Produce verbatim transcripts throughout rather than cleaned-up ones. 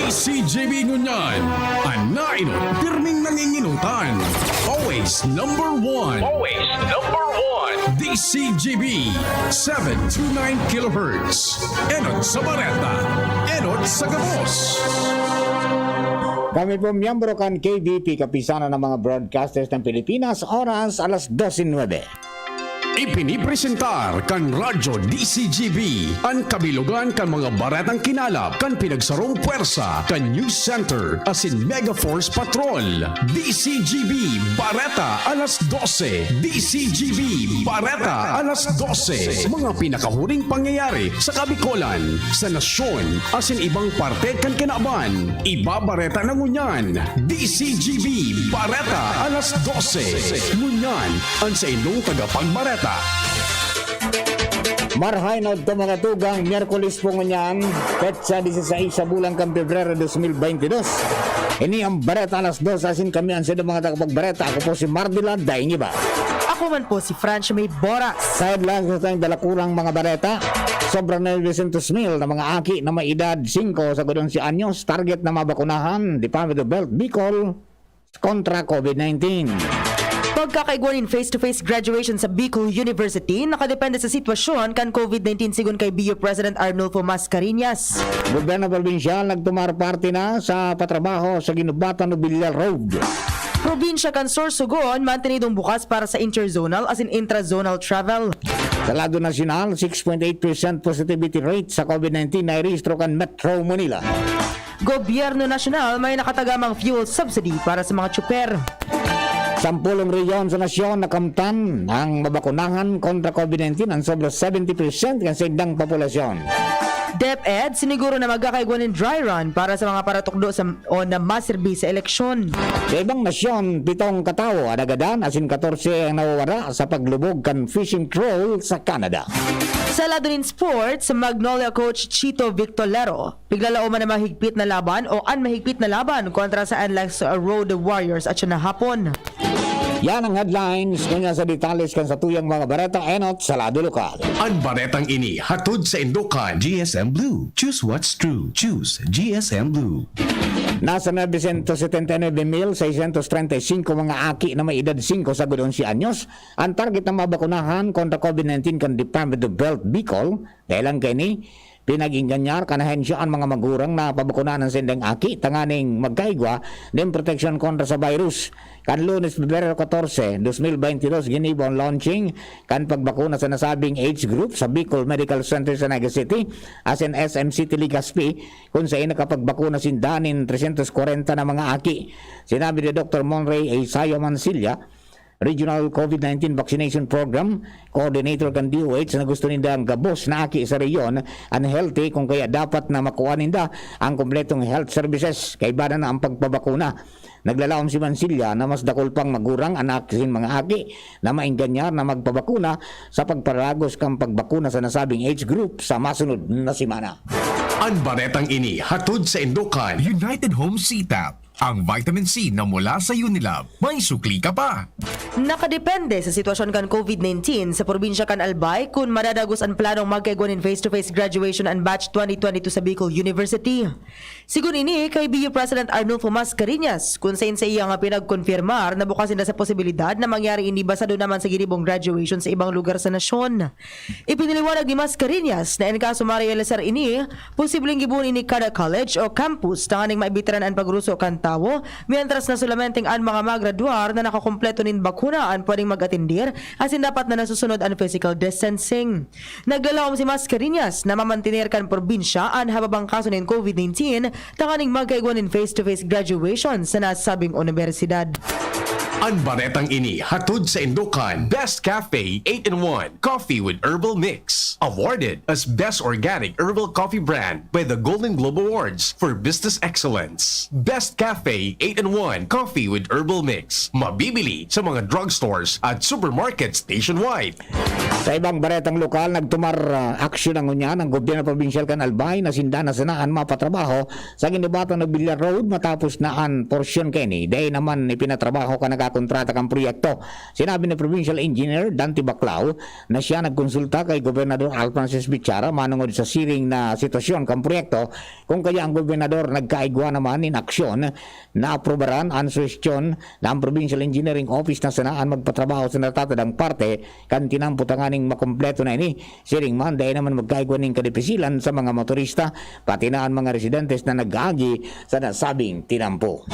C G B ngunyan, an nainot, pirming nanginginutan. Always number one. Always number one. D C G B, seven two nine kilohertz. Enot sa bareta, enot sa gabos. Kami po miyembro kan K B P, Kapisanan ng mga Broadcasters ng Pilipinas, oras alas doce nuebe. Ipinipresentar kan Radyo D C G B an kabilugan kan mga baretang kinalap kan pinagsarong pwersa kan News Center asin Mega Force Patrol. D C G B Bareta alas doce. D C G B Bareta alas doce. Mga pinakahuring pangyayari sa Kabikolan, sa nasyon, asin ibang parte kan kinaban. Ibabareta na ngunyan. D C G B Bareta alas doce. Ngunyan, an saindong tagapagbareta. Marahay na udto, mga tugang, Miyerkules po ngunyan, petsa disisais sa bulan kan Pebrero dos mil baynte dos. Ini ang Bareta alas dos, asin kami ang saindong mga tagapagbareta. Ako po si Mardila Daingiba. Ako man po si Franch May Boras. Sa headlines na tayong dalakurang mga bareta, sobra na nine hundred mil na mga aki na may edad singko sagud onse anyos, target na mabakunahan, Department of Health Bicol, kontra COVID nineteen. Pagkakaigwa nin face-to-face graduation sa Bicol University nakadepende sa sitwasyon kan COVID nineteen, sigon kay B U President Arnulfo Mascarenhas. Gobyerno probinsyal nagtumar parte na sa patrabaho sa Ginubatan o Villar Road. Probinsya kan Sorsogon mantenidong bukas para sa interzonal asin intrazonal travel. Sa lado nasyonal, six point eight percent positivity rate sa COVID nineteen na irehistro kan Metro Manila. Gobyerno Nasyonal may nakatagamang fuel subsidy para sa mga tsuper. Sampolong rehiyon sa nasyon nakamtan ang mabakunahan kontra COVID nineteen ang sobra seventy percent kan saindang populasyon. DepEd siniguro na magkakaigwa nin dry run para sa mga paratukdo sa, o na maserbi sa eleksyon. Sa ibang nasyon, pitong katawo an nagadan asin katorse ang nawawara sa paglubog kan fishing trawl sa Canada. Sa lado nin sports, Magnolia coach Chito Victolero piglalaoman na mahigpit na laban o an mahigpit na laban kontra sa Anlex Road Warriors at siya na hapon. Yan ang headlines. Ngunyan sa detalles kan satuyang mga bareta, enot sa lado lokal. An baretang ini hatod saindo kan G S M Blue. Choose what's true. Choose G S M Blue. Nasa nine hundred seventy-nine thousand six hundred thirty-five mga aki na may edad singko sagud onse anyos ang target na mabakunahan kontra COVID nineteen kan Department of Health Bicol. Dahil lang kaini, pinag-ingganyar kan ahensya an mga magurang na pabakunahan an saindang aki tanganing magkaigwa nin proteksyon kontra sa virus. Kan Lunes, Pebrero katorse, dos mil baynte dos, ginibo an launching kan pagbakuna sa nasabing age group sa Bicol Medical Center sa Naga City asin S M City Legazpi, kun sain nakapagbakuna sinda nin tresyentos kwarenta na mga aki. Sinabi ni Doktor Monray A. Sayo Mansilla, Regional COVID nineteen Vaccination Program Coordinator kan D O H, na gusto ninda ang gabos na aki sa rehiyon an healthy, kung kaya dapat na makuha ninda ang kompletong health services kaiba na ang pagpabakuna. Naglalaom si Mansilla na mas dakul pang magurang an asin mga aki na maenganyar na magpabakuna sa pagparagos kan pagbakuna sa nasabing age group sa masunod na semana. An baretang ini hatod saindo kan United Home C PAP, ang vitamin C na mula sa Unilab. May sukli ka pa! Nakadepende sa sitwasyon kan COVID nineteen sa probinsya kan Albay kun madadagos an planong magkaigwa nin face-to-face graduation an batch twenty twenty-two sa Bicol University. Sigon ini kay B U President Arnulfo Mascarenhas, kun sain saiya nga pinagkonfirmar na bukas sinda sa posibilidad na mangyari ini basado naman sa ginibong graduation sa ibang lugar sa nasyon. Ipinaliwanag ni Mascarenhas na in kaso ma-realisar ini, posibleng gibohon ini kada college o campus tanganing maibitaran an pagruso kan tawo, mientras na solamente an mga magradwar na nakakompleto nin bakuna an pwedeng mag-atendir asin dapat na nasusunod an physical distancing. Naglalaom si Mascarenhas na mamantener kan probinsya an hababang kaso nin COVID nineteen tanganing magkaigwa nin face-to-face graduation sa nasabing unibersidad. An baretang ini hatod saindo kan Best Cafe eight-in-one Coffee with Herbal Mix, awarded as Best Organic Herbal Coffee Brand by the Golden Globe Awards for Business Excellence. Best Cafe eight-in-one Coffee with Herbal Mix, mabibili sa mga drugstores at supermarkets nationwide. Sa ibang baretang lokal, nagtumar, ah, aksyon na ngunyan ang gobyerno probinsyal kan Albay na sinda na sana an mapatrabaho sa Ginubatan o Villar Road matapos na an porsyon kaini dai naman ipinatrabaho kan kontrata kan proyekto. Sinabi ni Provincial Engineer Dante Baclao na siya nagkonsulta kay Gobernador Alfrances Bichara manongod sa siring na sitwasyon kan proyekto, kun kaya ang gobernador nagkaigwa naman nin aksyon na aprobaran an suhestyon na ang Provincial Engineering Office na sana an magpatrabaho sa natatadang parte kan tinampo tanganing makompleto na ini. Siring man, dai naman magkaigwa nin kadipisilan sa mga motorista, pati na an mga residentes na nag-aagi sa nasabing tinampo.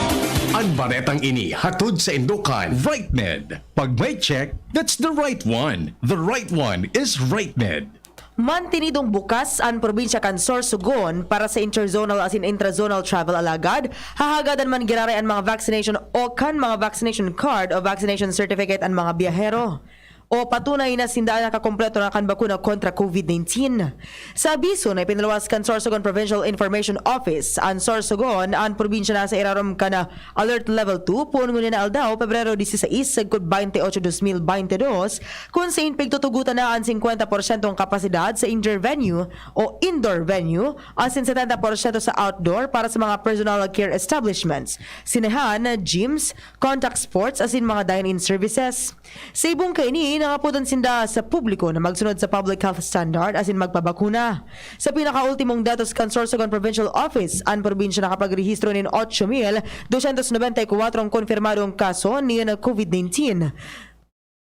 An baretang ini hatod sa indokan, RightMed. Pag may check, that's the right one. The right one is RightMed. Mantinidong bukas an probinsya kan Sorsogon para sa interzonal asin intrazonal travel, alagad hahagadan man giraray an mga vaccination o kan mga vaccination card o vaccination certificate an mga biyahero o patunay na sinda nakakompleto na kan bakuna kontra COVID nineteen. Sa abiso na ipinaluwas kan Sorsogon Provincial Information Office, an Sorsogon an probinsya na sa irarom kan Alert Level two poon ngunyan na aldaw, Pebrero dieciséis, sagkod twenty-eight, dos mil twenty-two, kun sain pigtutugotan na an singkwenta porsyentong kapasidad sa indoor venue o indoor venue asin setenta porsyento sa outdoor para sa mga personal care establishments, sinehan, gyms, contact sports asin mga dine-in services. Sa ibong kaini, nangapodan sinda sa publiko na magsunod sa public health standard asin magpabakuna. Sa pinakaultimong datos kan Sorsogon Provincial Office, an probinsya nakapagrehistro nin ocho mil dosyentos nobenta y kuwatro ang konfirmadong kaso nin COVID nineteen,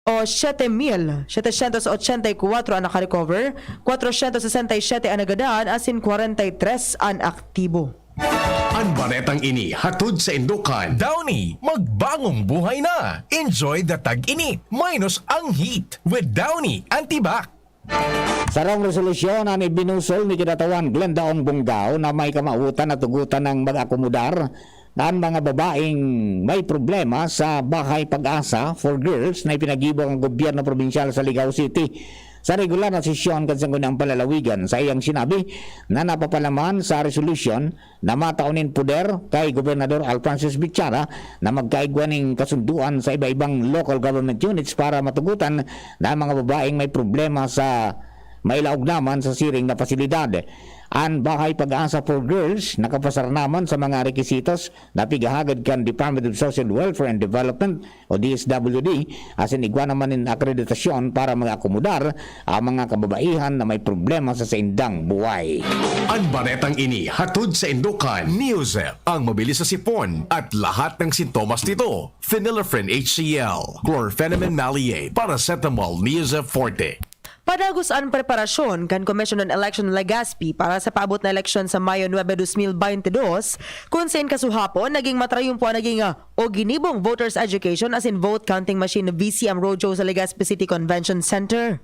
o siete mil setecientos ochenta y kuwatro an nakarecover, kwatrosyentos sesenta y siyete an nagadan, asin kwarenta y tres an aktibo. An baretang ini hatod sa indokan, Downy, magbangong buhay na! Enjoy the tag-init, minus ang heat, with Downy Antibac. Sarong resolusyon an ibinusol ni Kinatawan Glenda Ong Bongao na may kamawotan na tugutan ng mag-akomodar na an mga babaeng may problema sa Bahay Pag-asa for Girls na ipinagibo ng gobyerno probinsyal sa Ligao City. Sa regular na sesyon kan Sangguniang Panlalawigan, sa iyang sinabi na napapalaman sa resolusyon na matao nin poder kay Gobernador Alfrances Bichara na magkaigwa nin kasunduan sa iba-ibang local government units para matugutan na mga babaeng may problema sa mailaog naman sa siring na pasilidad. An Bahay Pag-asa for Girls nakapasar naman sa mga requisitos na pighahagad kan Department of Social Welfare and Development o D S W D, asin igwa naman nin akreditasyon para mag-akomodar ang mga kababaihan na may problema sa saindang buhay. An baretang ini hatod sa indokan, Neozep, ang mabilis sa sipon at lahat ng sintomas nito. Phenylephrine H C L, chlorphenamine maleate, paracetamol, Neozep Forte. Padagos an preparasyon kan Commission on Election Legazpi para sa paabot na eleksyon sa Mayo nuebe, dos mil baynte dos, kun sain kasuhapon naging matrayumpo an naging, ah, o ginibong voters education asin vote counting machine V C M roadshow sa Legazpi City Convention Center.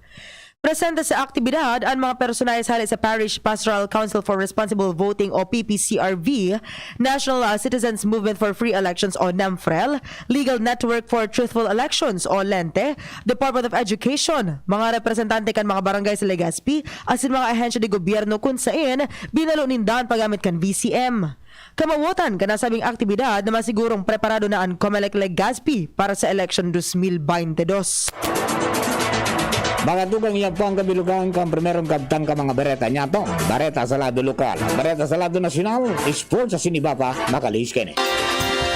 Presente sa aktibidad an mga personahes hale sa Parish Pastoral Council for Responsible Voting o P P C R V, National, ah, Citizens Movement for Free Elections o NEMFREL, Legal Network for Truthful Elections o LENTE, Department of Education, mga representante kan mga barangay sa Legazpi, asin mga ahensya de gobyerno kun sain binalo ninda an paggamit kan V C M. Kamawotan kan nasabing aktibidad na masigurong preparado na an Comelec Legazpi para sa eleksyon dos mil baynte dos. Mga tugang, iyan po ang kabilugan kan primerong kabtang kan mga bareta niyato. Bareta sa lado lokal, bareta sa lado nasyonal, sports asin iba pa, makalihis kaini.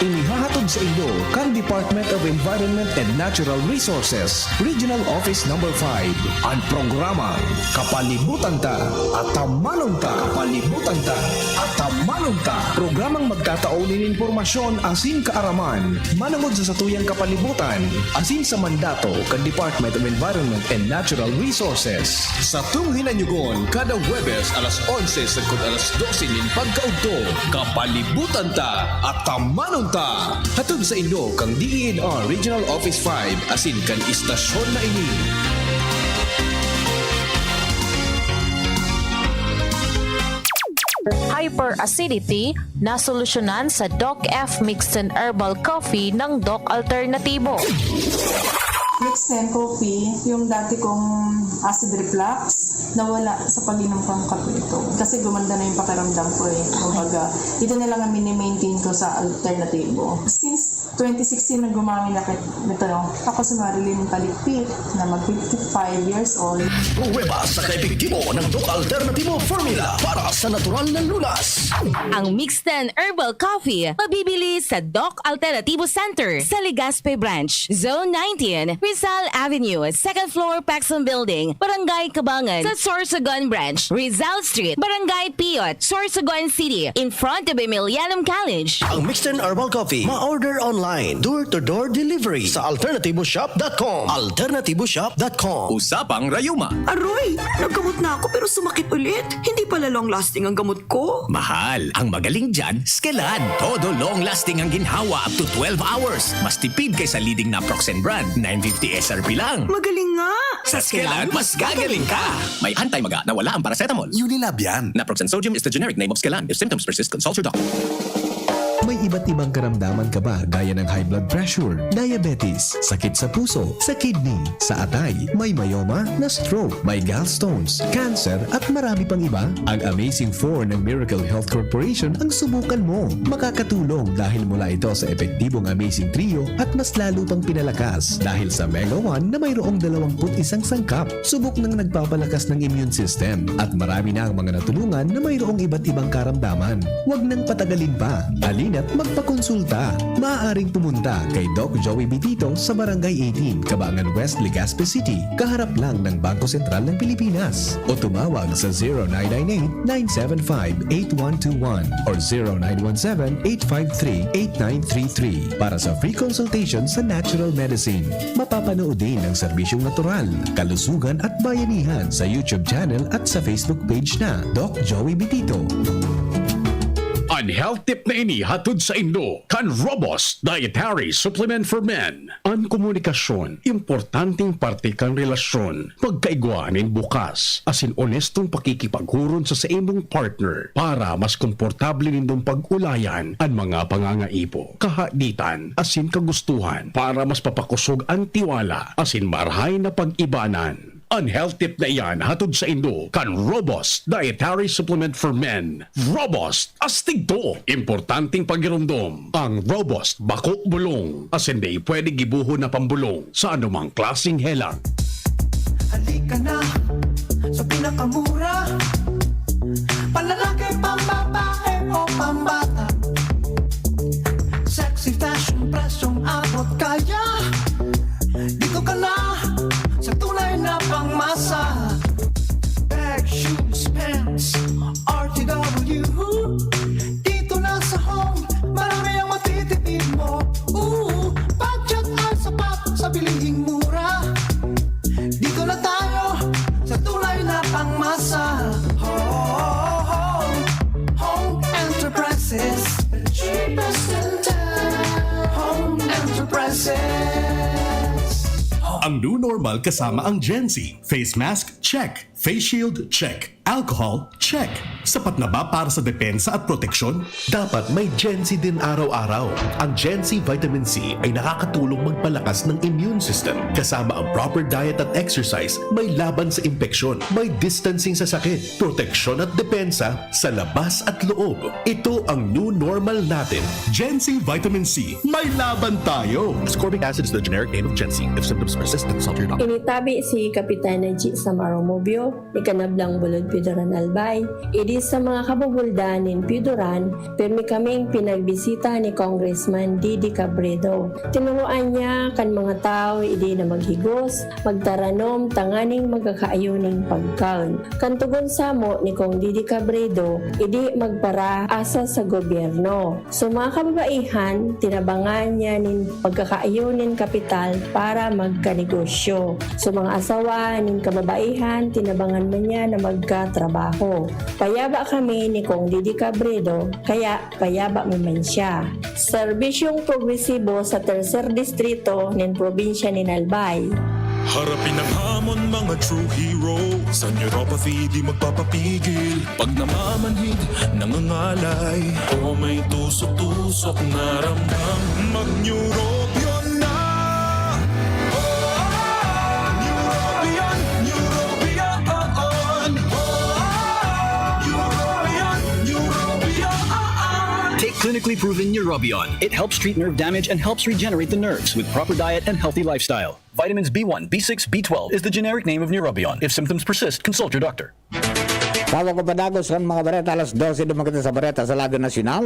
Inihahatod sa inyo kan Department of Environment and Natural Resources, Regional Office Number five, an programang Kapalibutan Ta, Atamanon Ta. Kapalibutan Ta, Atamanon Ta. Programang magtatao nin impormasyon asin kaaraman manongod sa satuyang kapalibutan asin sa mandato kan Department of Environment and Natural Resources. Satong hinanyugon kada Huwebes alas onse sagkod alas dose nin pagkaudto, Kapalibutan Ta, Atamanon Ta. Hatod sa inyo kan D E N R Regional Office five asin kan istasyon na ini. Hyperacidity, nasolusyonan sa Doc F Mixed and Herbal Coffee ng Doc Alternativo. Mix and coffee, yung dati kong acid reflux, nawala sa pag-inom kong kape ito. Kasi gumanda na yung pakiramdam ko eh. Kumbaga, ito na lang ang mini-maintain ko sa alternatibo. Since twenty sixteen na gumamit na kit-, nito, no? Ako si Marilyn Paligpit, na mag fifty-five years old. Pruweba sa kaepektibo ng Doc Alternativo Formula para sa natural na lunas. Ang Mixten Herbal Coffee, mabibili sa Doc Alternativo Center sa Legazpi Branch, Zone nineteen, Rizal Avenue, second floor, Paxson Building, Barangay Cabangan, sa Sorsogon Branch, Rizal Street, Barangay Piot, Sorsogon City, in front of Emilianum College. Ang Mixten Herbal Coffee, ma-order online, door-to-door delivery sa alternativoshop dot com. alternativoshop dot com. Usapang Rayuma. Aroy! Nagkamot na ako pero sumakit ulit. Hindi pala long-lasting ang gamot ko. Mahal, ang magaling dyan, Skelan. Todo long-lasting ang ginhawa up to twelve hours. Mas tipid kaysa leading naproxen brand, nine fifty S R P lang. Magaling nga! Sa Skelan, mas gagaling ka! May anti-maga na wala ang paracetamol. Unilab yan. Naproxen sodium is the generic name of Skelan. If symptoms persist, consult your doctor. May iba't ibang karamdaman ka ba gaya ng high blood pressure, diabetes, sakit sa puso, sa kidney, sa atay, may myoma, na-stroke, may gallstones, cancer at marami pang iba? Ang Amazing four ng Miracle Health Corporation ang subukan mo. Makakatulong dahil mula ito sa epektibong Amazing Trio at mas lalo pang pinalakas dahil sa Mega one na mayroong dalawang put isang sangkap. Subok nang nagpapalakas ng immune system at marami na ang mga natulungan na mayroong iba't ibang karamdaman. Huwag nang patagalin pa. Halina't magpakonsulta. Maaaring pumunta kay Doc Joey Bitito sa Barangay eighteen, Cabangan West, Legazpi City, kaharap lang ng Bangko Sentral ng Pilipinas. O tumawag sa zero nine nine eight, nine seven five, eight one two one or zero nine one seven, eight five three, eight nine three three para sa free consultation sa natural medicine. Mapapanood din ang serbisyong natural, kalusugan at bayanihan sa YouTube channel at sa Facebook page na Doc Joey Bitito. An health tip na ini hatod saindo kan Robust Dietary Supplement for Men. An komunikasyon, importanteng parte kan relasyon. Pagkaigwa nin bukas asin onestong pakikipaghuron sa saimong partner para mas komportable nindong pag-ulayan an mga pangangaipo, kahaditan asin kagustuhan para mas papakosog an tiwala asin marahay na pag-ibanan. An health tip na iyan hatod saindo kan Robust Dietary Supplement for Men. Robust, astig to! Importanteng pagiromdom, ang Robust bako bulong, asin dai pwede gibohon na pambolong sa anumang klaseng helang. Halika na sa pinakamura. Panlalaki, pambabae o pambata. Sexy fashion, presyong abot kaya. Dito ka na sa tunay na pangmasa. Bag, shoes, pants, R T W. Dito na sa Home, marami ang matitipid mo. Ooh, budget ay sapat sa bilhing mura. Dito na tayo sa tunay na pangmasa. Home, Home Enterprises, the cheapest in town. Home Enterprises. Ang new normal kasama ang Gen Z. Face mask, check. Face shield, check. Alcohol, check. Sapat na ba para sa depensa at proteksyon? Dapat may Gen Z din araw-araw. Ang Gen Z Vitamin C ay nakakatulong magpalakas ng immune system. Kasama ang proper diet at exercise, may laban sa impeksyon, may distancing sa sakit, proteksyon at depensa sa labas at loob. Ito ang new normal natin. Gen Z Vitamin C, may laban tayo! Ascorbic acid is the generic name of Gen Z. If symptoms persist, consult your doctor. Initabi si Kapitana G. Samaro Mubio, ni Kanablang Bulod Piodoran Albay. Idi sa mga kabubuldan nin Piodoran, pirmi kaming pinagbisita ni Congressman Didi Cabredo. Tinuroan niya kan mga tawo idi na maghigos, magtaranom tanganing magkakaayo nin pagkaon. Kan tugon samo ni Cong Didi Cabredo, idi magparaasa sa gobyerno. So, mga kababaihan, tinabangan niya nin pagkakaayo nin kapital para magkanegosyo. So, mga asawa nin kababaihan, tinabangan man niya na magkatrabaho. Payaba kami ni Cong Didi Cabredo, kaya payaba mi man siya. Serbisyong progresibo sa Tercer Distrito nin probinsya nin Albay. Harapin ang hamon, mga true hero. Sa neuropathy, di magpapapigil. Pag namamanhid, nangangalay, o may tusok-tusok na ramdam, mag-Neurobion na! Take clinically proven Neurobion. It helps treat nerve damage and helps regenerate the nerves with proper diet and healthy lifestyle. Vitamins B one, B six, B twelve is the generic name of Neurobion. If symptoms persist, consult your doctor. Tawa ko padagos kan mga bareta, alas dose duman kita sa bareta sa lado nasyonal.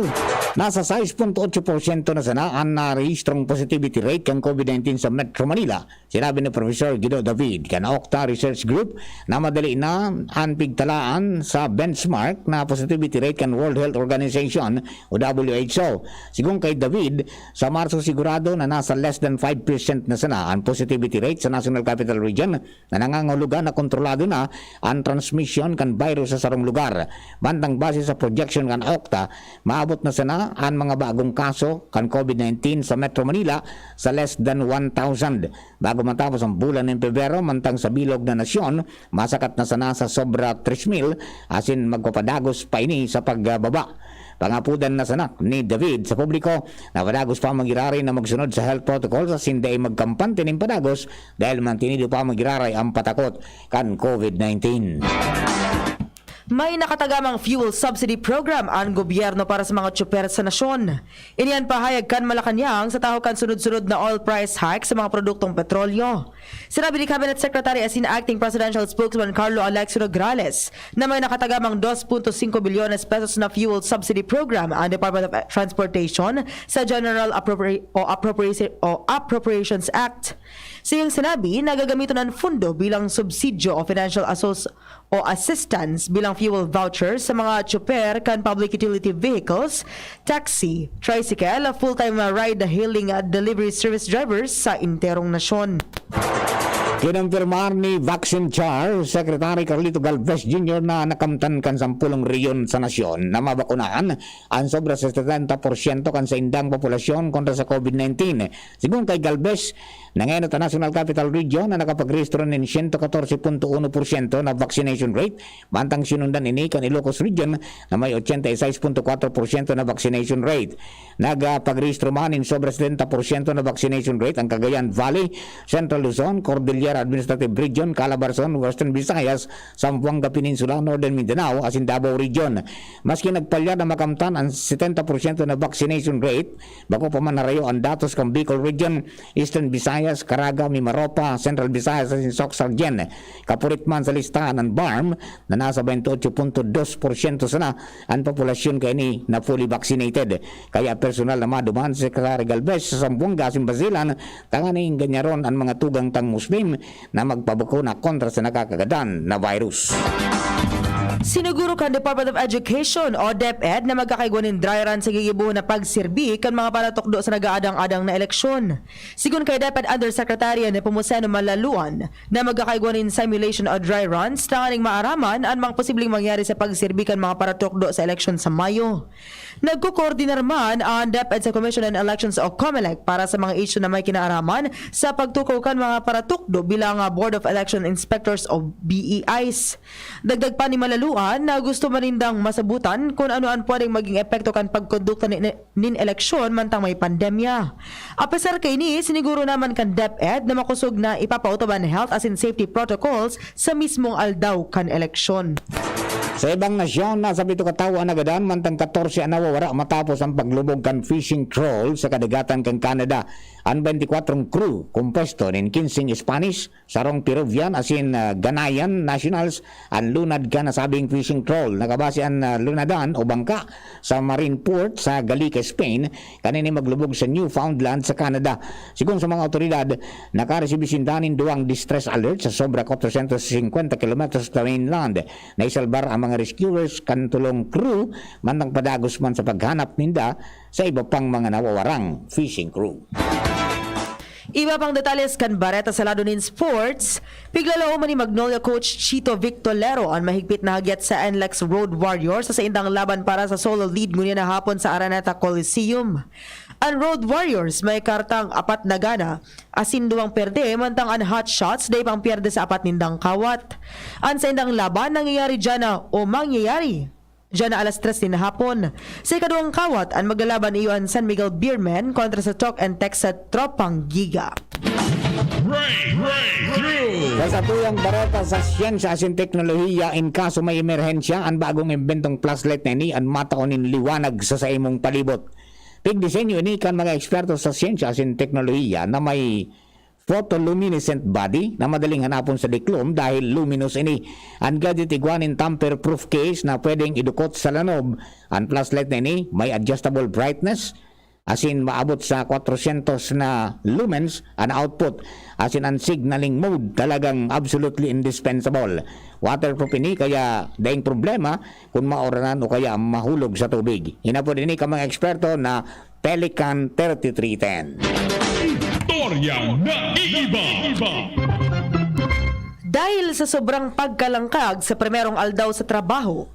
Nasa sais punto otso porsyento na sana an narehistrong positivity rate kan COVID-nineteen sa Metro Manila. Sinabi ni Professor Guido David kan Octa Research Group na madali na an pigtalaan sa benchmark na positivity rate kan World Health Organization o W H O. Sigon kay David, sa Marso sigurado na nasa less than five percent na sana an positivity rate sa National Capital Region na nangangahulugan na kontrolado na an transmisyon kan virus sa sarong lugar. Mantang base sa projection kan Octa, maabot na sana an mga bagong kaso kan COVID-nineteen sa Metro Manila sa less than one thousand bago matapos ang bulan ng Pebrero, mantang sa bilog na nasyon, masakat na sana sa sobra tres mil, asin magpapadagos pa ini sa pagbaba. Pangapodan na sana ni David sa publiko na padagos pa magiraray na magsunod sa health protocols asin dai magkampante nin padagos dahil mantinido pa magiraray ang patakot kan COVID-nineteen. May nakatagamang fuel subsidy program an gobyerno para sa mga tsoper sa nasyon. Ini an pahayag kan Malacañang sa tahaw kan sunod-sunod na oil price hike sa mga produktong petrolyo. Sinabi ni Cabinet Secretary asin Acting Presidential Spokesman Carlo Alexio Nograles na may nakatagamang dos punto singko bilyones pesos na fuel subsidy program ang Department of Transportation sa General Appropri- o, Appropriation, o Appropriations Act. Sa iyang sinabi, nagagamiton ang fundo bilang subsidyo o financial assos- o assistance bilang fuel voucher sa mga tsoper kan public utility vehicles, taxi, tricycle, full-time ride-hailing at delivery service drivers sa enterong nasyon. Kinumpirmar ni Vaccine Char Secretary Carlito Galvez Junior na nakamtan kan sampulong rehiyon sa nasyon na mabakunahan ang sobra sa setenta porsyento kan saindang populasyon kontra sa COVID-nineteen. Sigon kay Galvez, nangenot an National Capital Region na nakapagrehistro nin siyento katorse punto uno porsyento na vaccination rate, mantang sinundan ini kan Ilocos Region na may ochenta y seis punto kwatro porsyento na vaccination rate. Nagpagrehistro man nin sobra setenta porsyento na vaccination rate ang Cagayan Valley, Central Luzon, Cordillera Administrative Region, Calabarzon, Western Visayas, Zamboanga Peninsula, Northern Mindanao asin Davao Region. Maski nagpalyar na makamtan an setenta porsyento na vaccination rate, bako pa man narayo an datos kan Bicol Region, Eastern Visayas, Caraga, Mimaropa, Central Visayas asin Soc-Sargen. Kapurit man sa listahan an BARMM na nasa baynte otso punto dos porsyento sana an populasyon kaini na fully vaccinated. Kaya personal na maduman si Secretary Galvez sa Zamboanga asin Basilan tanganing ganyaron an mga tugang tang Muslim na magpabakuna kontra sa nakakagadan na virus. Siniguro kan Department of Education o DepEd na magkakaigwa nin dry run sa gigibohon na pagserbi kan mga paratukdo sa nag-aadang-adang na eleksyon. Sigon kay DepEd Undersecretary Nepomuceno Malaluan na magkakaigwa nin simulation o dry runs tanganing maaraman an mga posibleng mangyari sa pagserbi kan mga paratukdo sa eleksyon sa Mayo. Nagkokoordinar man an DepEd sa Commission on Elections o COMELEC para sa mga isyu na may kinaaraman sa pagtukaw kan mga paratukdo bilang ah, Board of Election Inspectors o B E Is. Dagdag pa ni Malaluan na gusto man nindang masabutan kun ano an pwedeng maging epekto kan pagkondukta ni, nin eleksyon mantang may pandemya. Apesar kaini, siniguro naman kan DepEd na makosog na ipapautob an health asin safety protocols sa mismong aldaw kan eleksyon. Sa ibang nasyon, nasa pito ka tawo an nagadan, mantang katorse an nawawara matapos ang paglubog kan fishing trawl sa kadagatan kan Canada. An baynte kwatro crew, kompuesto nin kinseng Spanish, sarong Peruvian asin ah, Ghanaian nationals, an lunad kan nasabing fishing trawl. Nakabase an ah, lunadan o bangka sa marine port sa Gallica, Spain, kanini maglubog sa Newfoundland sa Canada. Sigon sa mga awtoridad, nakaresibi sinda nin duwang distress alert sa sobra kwatrosyentos singkwenta kilometros sa mainland. Naisalbar ang mga rescuers kan tolong crew, mantang padagos man sa paghanap ninda sa iba pang mga nawawarang fishing crew. Iba pang detalles kan bareta sa lado nin sports, piglalaoman ni Magnolia coach Chito Victolero an mahigpit na hagyat sa NLEX Road Warriors sa saindang laban para sa solo lead ngunyan na hapon sa Araneta Coliseum. An Road Warriors may kartang apat na gana, asin duwang perde, mantang an Hot Shots dai pang perde sa apat nindang kawat. An saindang laban nangyayari dyan na o mangyayari dyan na alas tres nin hapon. Sa ikaduwang kawat, an maglalaban iyo an San Miguel Beermen kontra sa Talk and Text sa Tropang Giga. Break, breakthrough. Sa satuyang bareta sa siyensya asin teknolohiya, in kaso may emerhensya, an bagong imbentong flashlight na ini an matao nin liwanag sa saimong palibot. Pigdisenyo ini kan mga eksperto sa siyensya asin teknolohiya na may photoluminescent body na madaling hanapon sa diklom dahil luminous ini. An gadget igwa nin tamper-proof case na pwedeng idukot sa lanob. An flashlight na ini may adjustable brightness, asin maabot sa kwatrosyentos na lumens an output, asin an signaling mode talagang absolutely indispensable. Waterproof ini kaya daing problema kun mauranan o kaya mahulog sa tubig. Hinapod ini kan mga eksperto na Pelican thirty-three ten. Istoryang naiiba. Dahil sa sobrang pagkalangkag sa primerong aldaw sa trabaho,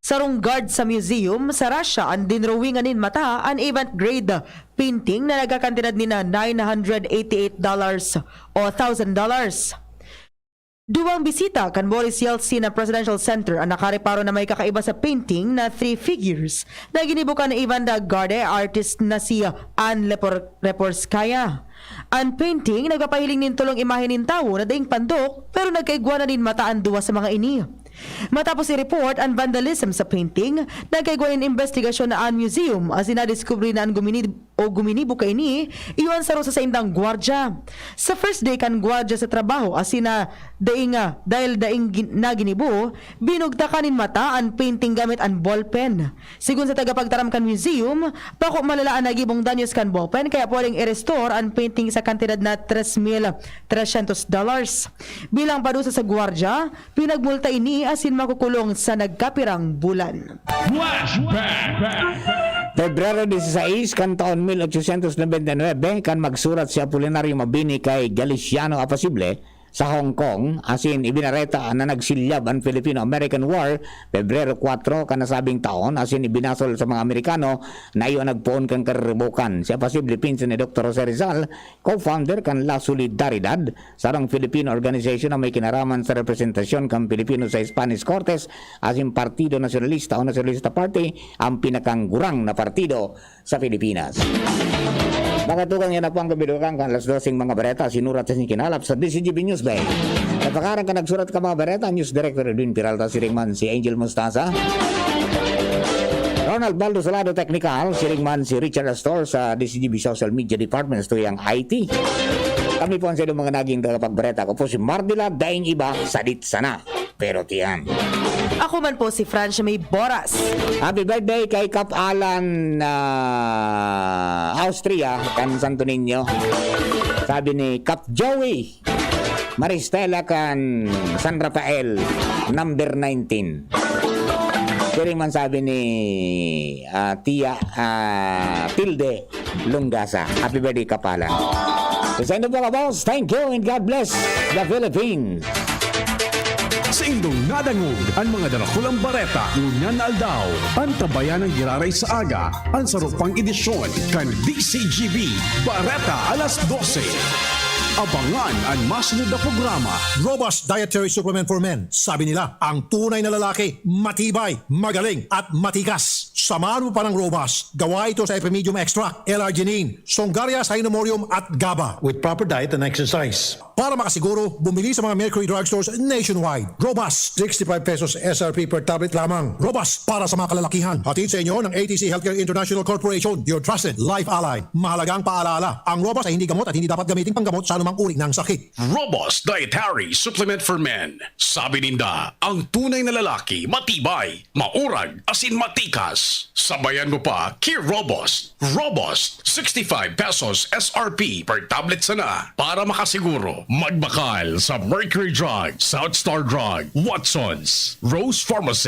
sarong guard sa museum sa Russia an dinrawingan nin mata an avant-garde painting na nagkakantidad nin nine hundred eighty-eight dollars o thousand dollars. Duwang bisita kan Boris Yeltsin na Presidential Center an nakareparo na may kakaiba sa painting na three figures na ginibo kan avant-garde artist na si Anne Lepor- Reporskaya. An painting nagpapahiling nin tolong imahe nin tawo na daing pandok, pero nagkaigwa na nin mata an duwa sa mga ini. Matapos i-report an vandalism sa painting, nagkaigwa nin imbestigasyon na an museum asin nadiskubre na an gumini- o guminibo kaini iyo an saro sa saindang gwardya. Sa first day kan gwardya sa trabaho asin na daing, ah, dahil daing gin- na ginibo, binugtakan nin mata an painting gamit an ballpen. Sigon sa tagapagtaram kan museum, bako malala an nagibong danyos kan ballpen kaya pwedeng i-restore an painting sa kantidad na tres mil tresyentos dollars. Bilang padusa sa gwardya, pinagmulta ini asin makukulong sa nagkapirang bulan. Flashback. Pebrero dieciséis kan taon mil ochocientos noventa y nueve, kan magsurat si Apolinario Mabini kay Galiciano Apacible sa Hong Kong, asin ibinareta na nagsilyab an Filipino-American War, Pebrero kuwatro kan nasabing taon, asin ibinasol sa mga Amerikano na iyo an nagpoon kan karibukan. Si Apacible pinsan ni Doktor Jose Rizal, co-founder kan La Solidaridad, sarong Filipino organization na may kinaraman sa representasyon kan Pilipino sa Spanish Cortes, asin Partido Nacionalista o Nacionalista Party, ang pinakang gurang na partido sa Pilipinas. Mga tugang, yan na po ang kabilugan kan alas doseng mga bareta, sinurat sa kinalap sa D C G B News Bay. Sa pakaran ka nagsurat ka mga bareta, News Director Edwin Peralta, siring man si Angel Mostaza, Ronald Baldo Salado, technical, siring man si Richard Astor sa D C G B Social Media Department, sa tuyang I T. Kami po ang sa mga naging tagapagbareta. Ako po si Mardila, daing iba, sadit sana. Pero tiyan. Ako man po si Francia May Boras. Happy birthday kay Kap Alan na Austria, kan Santo Niño. Sabi ni Kap Joey Maristela kan San Rafael, number nineteen. Siring man sabi ni ah, Tia ah, Tilde Lungasa. Happy birthday, Kap Alan. Sa inyo po, boss, thank you and God bless the Philippines. Sa indong nadangog an mga darakulang bareta ngunyan na aldaw, an tabayan ng giraray sa aga, an sarupang edisyon kan D C G B Bareta alas dose. Abangan an masunod na programa. Robust Dietary Supplement for Men. Sabi nila, ang tunay na lalaki, matibay, magaling, at matikas. Samahan mo pa ng Robust. Gawa ito sa Epimedium Extract, L-arginine, Songaria Cynomorium at GABA. With proper diet and exercise. Para makasiguro, bumili sa mga Mercury Drugstores nationwide. Robust, sixty-five pesos S R P per tablet lamang. Robust para sa mga kalalakihan. Hatid sa inyo ng A T C Healthcare International Corporation, your trusted life ally. Mahalagang paalala, ang Robust ay hindi gamot at hindi dapat gamitin panggamot sa anumang uri ng sakit. Robust Dietary Supplement for Men. Sabi ninda, ang tunay na lalaki, matibay, maurag, asin matikas. Sabayan mo pa, Kir Robust. Robust, sixty-five pesos S R P per tablet sana. Para makasiguro, magbakal sa Mercury Drug, South Star Drug, Watson's, Rose Pharmacy,